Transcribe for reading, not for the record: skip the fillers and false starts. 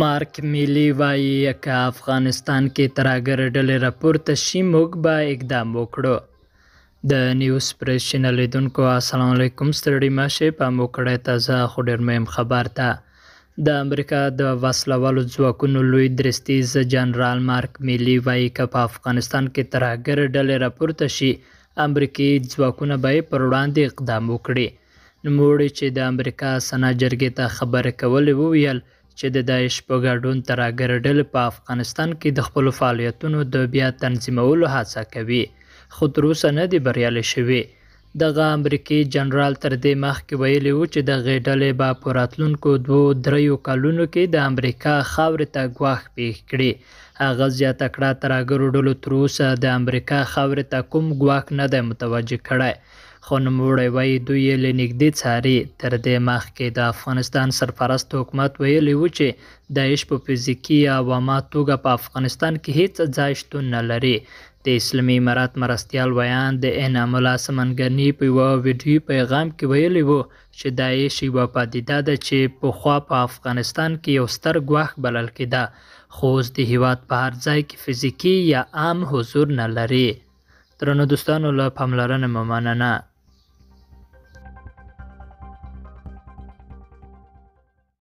مارک میلي وايي، که افغانستان کې ترهګرې ډلې راپورته شي، موږ به اقدام وکړو. د نیوز پریس چینل لیدونکو السلام علیکم، ستړي مه شئ. پام وکړئ، تازه خو ډېر مهم خبر ته. د امریکا د وسلهوالو ځواکونو لوی درستیز جنرال مارک میلي وايي، که په افغانستان کې ترهګرې ډلې راپورته شي، امریکایي ځواکونه به یې پر وړاندې اقدام وکړي. نوموړي چې د امریکا سنا جرګې ته خبرې کولې وویل چې د داعش په ګډون ترهګرې ډلې په افغانستان کې د خپلو فعالیتونو د بیا تنظیمولو هڅه کوي، خو تر اوسه نه دي بریالي شوي. دغه امریکایي جنرال تر دې مخکې ویلي وو چې دغې ډلې به په راتلونکو 2-3 کلونو کې د امریکا خاورې ته ګواښ پېښ کړي. هغه زیاته کړه، ترهګرو ډلو تر اوسه د امریکا خاورې ته کوم ګواښ نه دی متوجه کړی، خو نوموړی وایي دوی یې له نږدې څاري. تر دې مخکې د افغانستان سرپرست حکومت ویلي وو چې داعش په فزیکي او عامه توګه په افغانستان کې هیڅ ځای شتون نه لري. د اسلامي امارت مرستیال ویاند انعام الله سمنګاني په یوه ویډیويي پیغام کې ویلي وو چې داعش یوه پدیده ده چې پخوا په افغانستان کې یو ستر ګواښ بلل کېده، خو اوس د هیواد په هر ځای کې فزیکي یا عام حضور نه لري. درنو دوستانو، له پاملرنې مو مننه.